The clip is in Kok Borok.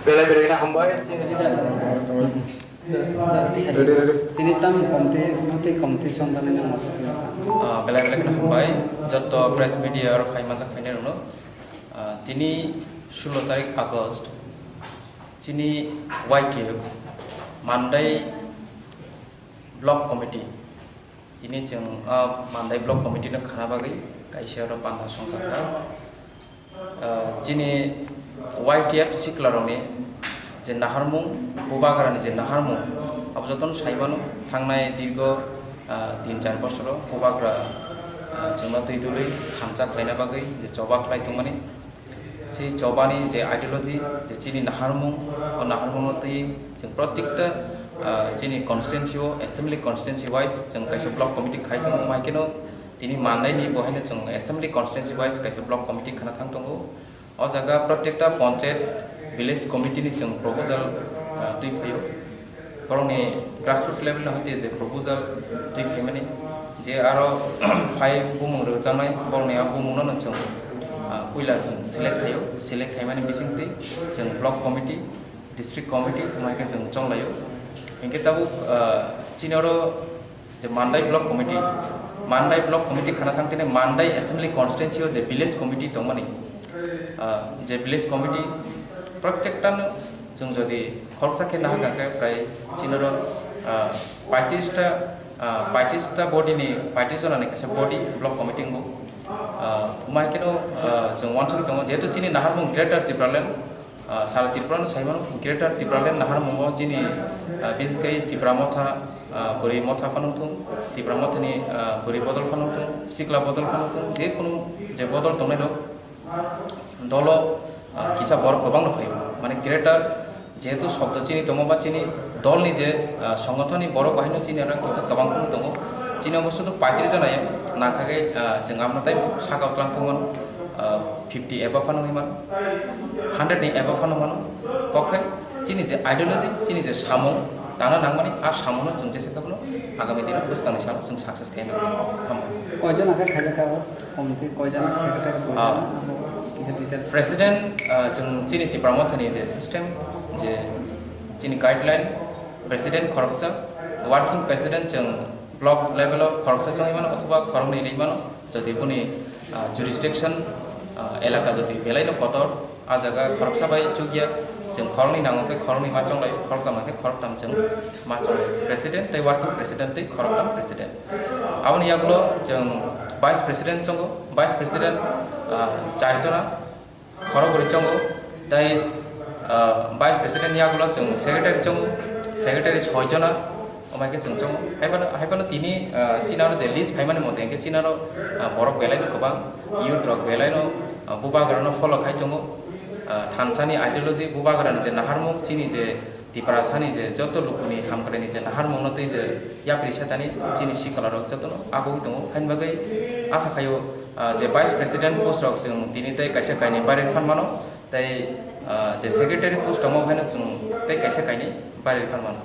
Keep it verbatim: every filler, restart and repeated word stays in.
Belai belai kheno hambai. Ready, ready. Tini tam komti, muti komti song tani nang. Ah, belai belai kheno hambai. Joto press media aro phai manjak phainai rokno. Ah, tini sulo tarik August. Chini Y T F Mandai Block Committee. Tini chwng, ah, Mandai Block Committee no khana bagwi kaisa oro panda songchakha. Ah, chini Y T F sikla rokni je naharmung, bubagrani je naharmung, abo jotono saimano thangnai dirgo, ah, tin char bosoro bubagra, ah, chwngno twi dului thansa khlaina bagwi je choba khlai tongmani. Si chobani je ideology, je chini naharmung, o naharmungno twi chwng protekta, ah, chini constituency o, assembly constituency wise chwng kaisa block committee khai tongo, mai kheno tini Mandaini bo haino chwng assembly constituency wise kaisa block committee khana thang tongo. O jaga protekta panchayat, village committee ni chwng proposal, ah, twi phaio. Borokni grassroots level no hati je proposal twi phaimani, je aro phai bumung rwchangnai, borokni a bumung no chwng, ah, puila chwng select khaio, select khaimani bisingtwi chwng block committee, district committee, wngma khe chwng chonglaio. Hinkhe tabuk, ah, chini oro je Mandai Block Committee, Mandai Block Committee khana thang tini Mandai Assembly Constituency o je village committee tongmani, ah, je village committee protekta no chwng jodi khoroksa khe nahakha khe prai chini oro, ah, paitris ta, ah, paitris ta body ni, paitris jona ni kaisa body block committee wngo. Ah, wngma khe no, ah, chwng uansugwi tongo jehetu chini naharmung Greater Tipraland, ah, sara Tripura no sai mano, Greater Tipraland naharmungo chini, ah, bises khe Tipra Motha, ah, bwrwi motha phano wngthung, Tipra Mothani, ah, bwrwi bodol phano wngthung, sikla bodol phano wngthung, je kunu je bodol tongnai rok dolo, ah, kisa borok kwbangno phaio. Mane Greater jehetu sobdo chini tongo ba chini dolni je, ah, songothonni borok bahaino chini oro kisa kwbang phano tongo. Chini obo sudu paitris jona ya nangkha khe, ah, chwng abono tei saka o tlang thangmano, ah, fifty above phano wngwi mano, hundred ni above phano mano. Kok hai chini je ideology, chini je samung tangna nangmani, a samungno chwng jesa khe bono agami dino bwskangni salo chwng success khaina nangmani. Hambai. Koijon khe khaijak abo? Committee koijon, secretary koijon? Ah. Abo kisa details. President, ah, chwng chini Tipra Mothani je system, je chini guideline, president khoroksa, working president chwng block level o khoroksa chongwi mano othoba khoroknwi rwi mano, jodi boni, ah, jurisdiction, ah, elaka jodi belaino kotor, a jaga khoroksa bai chukya, chwng khoroknwi nango khe khoroknwi ma chonglai, khoroktham khe khoroktham chwng ma chonglai, president tei working president tei khoroktham president. Aboni yagulo chwng vice president chongo, vice president, ah, char jona, khorokbrwi chongo, tei, ah, vice president ni yagulo chwng secretary chongo, secretary soi jona, omai khe chwng chongo. Haiphano, haiphano tini, ah, chinaro je list phaimani mote hwnkhe chinaro, ah, borok belaino kwbang, youth rok belaino, ah, bubagrano follow khai tongo. Ah, thansani ideology, bubagrani je naharmung, chini je Tiprasani je joto lukuni hamkraini je naharmungno tei je yapri setani chini sikla rok jotono agoi tongo. Haini bagwi asa khaio, ah, je vice president post rok chwng tini tei kaisa kainwi bari phan mano, tei, ah, je secretary post tongo haino chwng tei kaisa kainwi bari phan mano.